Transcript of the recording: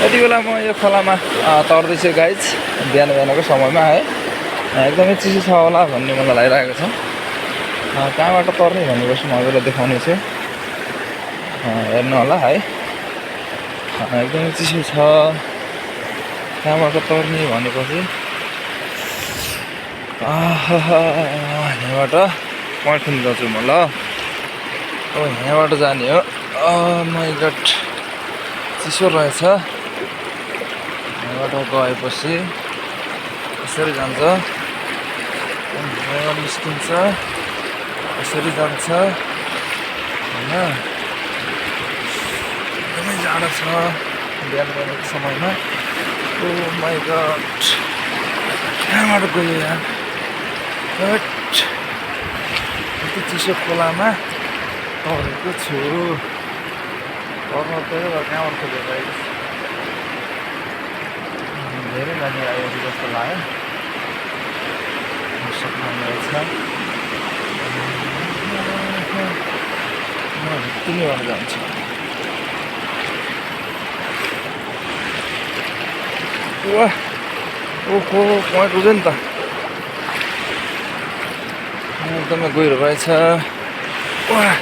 यति बेला म यो खोलामा तर्दैछु गाइज, बिहान बिहानको समयमा है। एकदमै चिसो छ होला भन्ने मलाई लागिरहेको छ। कहाँबाट तर्ने भनेपछि म हजुरलाई देखाउने छु, हेर्नु होला है। एकदमै चिसो छ, कहाँबाट तर्ने भनेपछि यहाँबाट पोइन्ट खुल्नु जान्छु म ल। यहाँबाट जाने हो। माइ गड, चिसो रहेछ। यहाँबाट गएपछि यसरी जान्छ, यहाँबाट निस्किन्छ, यसरी जान्छ होइन। एकदमै जाडो छ बिहान बिहानको समयमा। ओ माइ गड, कहाँबाट गयो यहाँ? यति चिसो खोलामा तरेको छु। तर्न पऱ्यो, कहाँबाट खोज्यो गाइस? धेरै मान्छे आएको जस्तो लाग्यो। सक्नुहुनेछ म भित्तिबाट जान्छु। वाह, ओहो, पोइन्ट हुँदैन नि त। एकदमै गहिरो रहेछ। वाह।